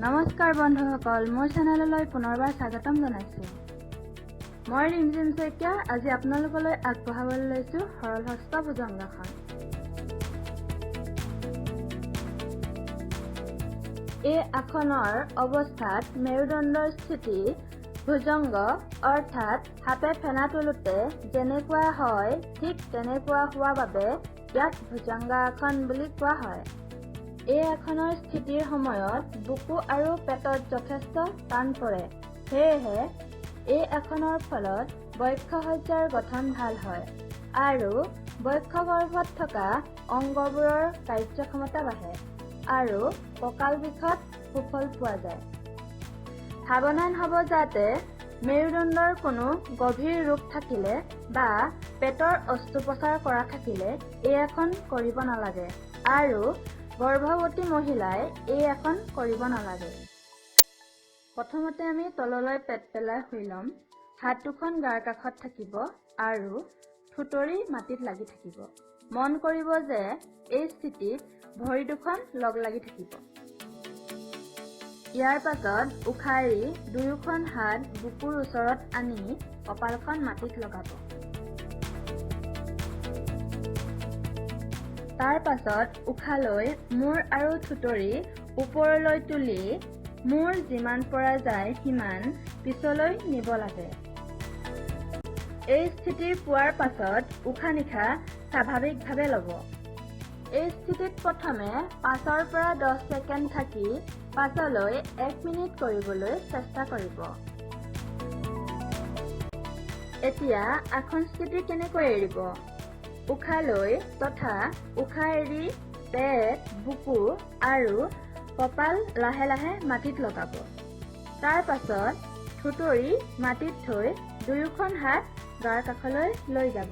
নমস্কাৰ বন্ধুসকল, মোৰ চেনেললৈ পুনৰবাৰ স্বাগতম জনাইছোঁ। মই ৰিমঝিম শইকীয়া। আজি আপোনালোকলৈ আগবঢ়াবলৈ লৈছোঁ সৰল হস্ত ভুজংগাসন। এই আসনৰ অৱস্থাত মেৰুদণ্ডৰ স্থিতি ভুজংগ অৰ্থাৎ সাপে ফেনা তোলোতে যেনেকুৱা হয়, ঠিক তেনেকুৱা হোৱা বাবে ইয়াক ভুজংগাসন বুলি কোৱা হয়। এই আসনৰ স্থিতিৰ সময়ত বুকু আৰু পেটত যথেষ্ট টান পৰে। সেয়েহে এই আসনৰ ফলত বক্ষসজ্জাৰ গঠন ভাল হয় আৰু বক্ষগৰ্ভত থকা অংগবোৰৰ কাৰ্যক্ষমতা বাঢ়ে আৰু কঁকাল বিষত সুফল পোৱা যায়। সাৱধান হ'ব যাতে মেৰুদণ্ডৰ কোনো গভীৰ ৰোগ থাকিলে বা পেটৰ অস্ত্ৰোপচাৰ কৰা থাকিলে এই আসন কৰিব নালাগে আৰু গৰ্ভৱতী মহিলাই এই আসন কৰিব নালাগে। প্ৰথমতে আমি তললৈ পেট পেলাই শুই ল'ম। হাত দুখন গাৰ কাষত থাকিব আৰু থুঁতৰি মাটিত লাগি থাকিব। মন কৰিব যে এই স্থিতিত ভৰি দুখন লগ লাগি থাকিব। ইয়াৰ পাছত উশাহ এৰি দুয়োখন হাত বুকুৰ ওচৰত আনি কপালখন মাটিত লগাব। তাৰ পাছত উশাহ লৈ মূৰ আৰু থুঁতৰি ওপৰলৈ তুলি মূৰ যিমান পৰা যায় সিমান পিছলৈ নিব লাগে। এই স্থিতিৰ পোৱাৰ পাছত উশাহ নিশাহ স্বাভাৱিকভাৱে ল'ব। এই স্থিতিত প্ৰথমে 5ৰ পৰা 10 ছেকেণ্ড থাকি পাছলৈ 1 মিনিট কৰিবলৈ চেষ্টা কৰিব। এতিয়া আসন স্থিতি কেনেকৈ এৰিব? উশাহ লৈ তথা উশাহ এৰি পেট, বুকু আৰু কপাল লাহে লাহে মাটিত লগাব। তাৰ পাছত থুঁতৰি মাটিত থৈ দুয়োখন হাত গাৰ কাষলৈ লৈ যাব।